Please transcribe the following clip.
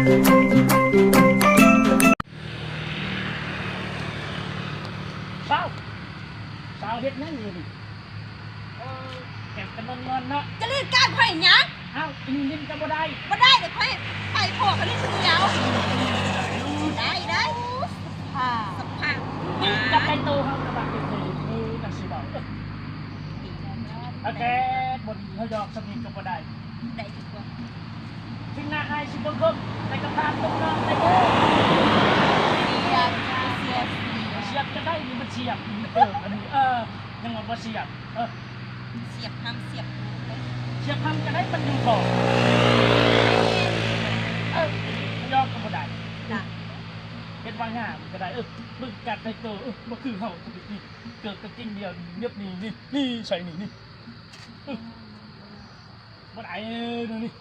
ສາວ ສາວເຮັດຫຍັງຢູ່ນີ້? ເອີ ແກະກະນອນໆເນາະ. ຈະຫຼິ້ນການຂ້ອຍຫຍັງ? ອ້າວ ຫຼິ້ນກໍບໍ່ໄດ້. ບໍ່ໄດ້ເດ້ ຂ້ອຍໄປພໍ້ກັນຫຼິ້ນຜູ້ດຽວ. ໄດ້ ໄດ້. ສະພາບ ສະພາບ ຈັບໄປໂຕເຮົາກະບາດເຈັບເລີຍ. ເອີ ຈັ່ງຊີ້ເວົ້າ. ໂອເຄ ບໍ່ດີ ເຮົາຢອກສ່ຳນີ້ກໍບໍ່ໄດ້. ໄດ້ຢູ່ບໍ່? ຊິງໜ້າອ້າຍຊິເບິ່ງເບິ່ງ ແຕ່ກະພາບຕົກນ້ຳໄດ້ເດີ. ສຽບ ສຽບ ສຽບ ສຽບກະໄດ້ ນີ້ມັນສຽບ ເອີ ອັນນີ້ ເອີ ຍັງວ່າບໍ່ສຽບ. ເອີ ສຽບຫ້າມ ສຽບ ສຽບຫ້າມກະໄດ້ ມັນຢູ່ບໍ່? ເອີ ຢອກກໍບໍ່ໄດ້. ເຮັດວ່າງາມກະໄດ້. ເອີ ເບິ່ງການແຕ່ງໂຕ ເອີ ບໍ່ຄືເຮົາ ນີ້ ເກີບກາງເກງດຽວນີ້ ແບບນີ້ ນີ້ ນີ້ ໃສ່ນີ້ ນີ້ ເອີ ບໍ່ໄດ້ ເອີ ນີ້.